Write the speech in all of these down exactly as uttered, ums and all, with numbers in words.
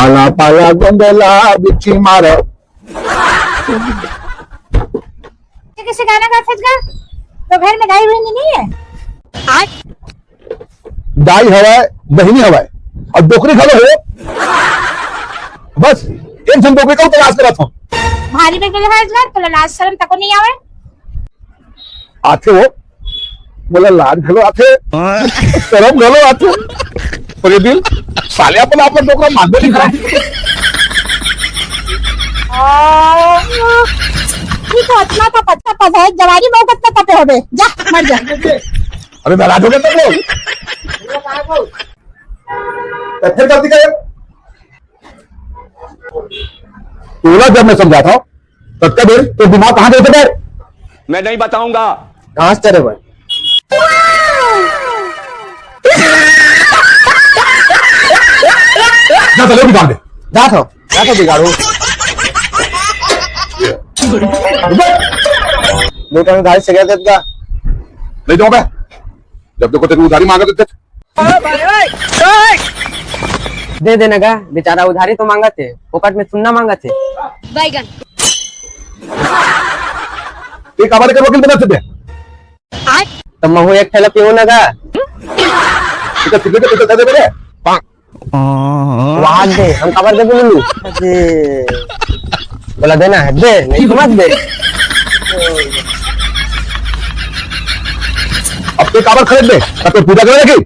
पाला पाला गोंदला बिच्छी मार। ये कैसे गाना गाथस गा? तो घर में दाई बहिनी नहीं है? दाई हवय, बहिनी हवय, अउ डोकरी घलो हे। बस एक झन डोकरी के तलाश करत हंव। भारी में गलहस गा, तोला लाज शरम तको नहीं आवे? आथे वो, मोला लाज घलो आथे, शरम घलो आथे। पर ये दिल, साले अपन आप डोकरा मानबे नहीं करय। आ, ये तो अतना था पत्ता पधाए, जवानी में कतना तपे होबे। जा, मर जा। अरे नाराज हो गया तुम लोग। तो फिर गलती करे। तोला जब मैं समझाता हूँ, तब तक देर तो दिमाग कहाँ देते कर? मैं नहीं बताऊंगा। कहाँ से तेरे भाई? जा चलो बिगाड़ दे। जा तो, जा तो बिगाड़ू। दो टाइम गाड़ी से गया देता। नहीं दूंगा मैं। जब देखो तेरी उधारी मांगा देते। दे देना गा, बेचारा उधारी तो मांगत हे, फोकट में सुन्ना मांगत हे। बैगन। ये काबर के वकील बना थे? तो महू एक ठेला पीऊँ ना गा। इधर सिगरेट के पैसा दे मेरे। वहाँ दे, हम काबर दे बोलू? दे। बोला देना है, दे, नहीं तो मत दे। अब ते काबर खरीद दे, तब तो पूजा करे की।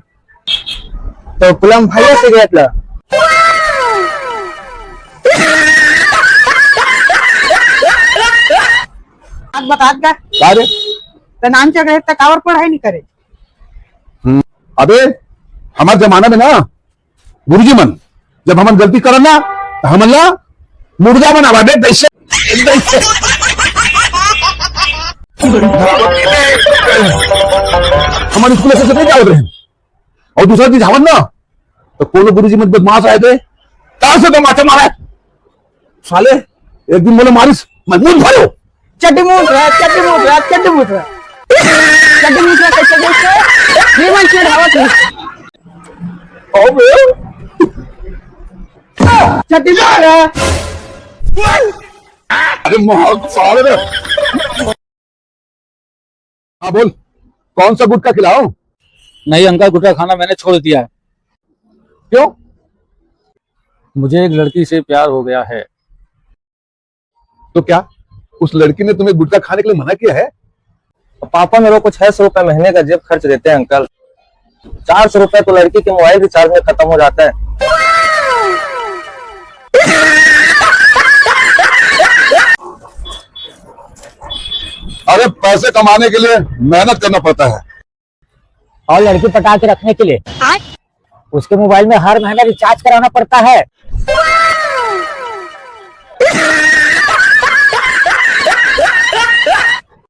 तो पुलम भाई से गया था। बात बता का? का रे? तो नाम क्या करे, तो काबर पढ़ाई नहीं करे? हम्म, अबे, हमारे जमाना में ना, गुरुजी मन, जब हमन गलती करन ना, तो हमन ला मुर्गा बनावा दे, कैसे? कैसे? हमारे स्कूल से नहीं जावत रहे। और दूसरा चीज, हमन ना, तो कोनो गुरुजी मन बदमाश आए थे, कहाँ से तमाचा मारा है? साले, एक दिन बोले मारिस, मैं मुंह भरो। चड्डी मूत रहा, चड्डी मूत रहा, चड्डी मूत रहा। चड्डी मूत रहा, कैसे, कैसे? जीवन छेड़ हवा थे। अबे। चड्डी मूत रहा। अरे माँ, साले रे। हाँ बोल, कौन सा गुटखा खिलाओ? नहीं अंकल, गुटखा खाना मैंने छोड़ दिया है। क्यों? मुझे एक लड़की से प्यार हो गया है। तो क्या उस लड़की ने तुम्हें गुटखा खाने के लिए मना किया है? पापा मेरे को छह सौ रुपए महीने का जेब खर्च देते हैं अंकल। चार सौ रुपए तो लड़की के मोबाइल रिचार्ज में खत्म हो जाता है। अरे, पैसे कमाने के लिए मेहनत करना पड़ता है। और लड़की पटा के रखने के लिए उसके मोबाइल में हर महीना रिचार्ज कराना पड़ता है।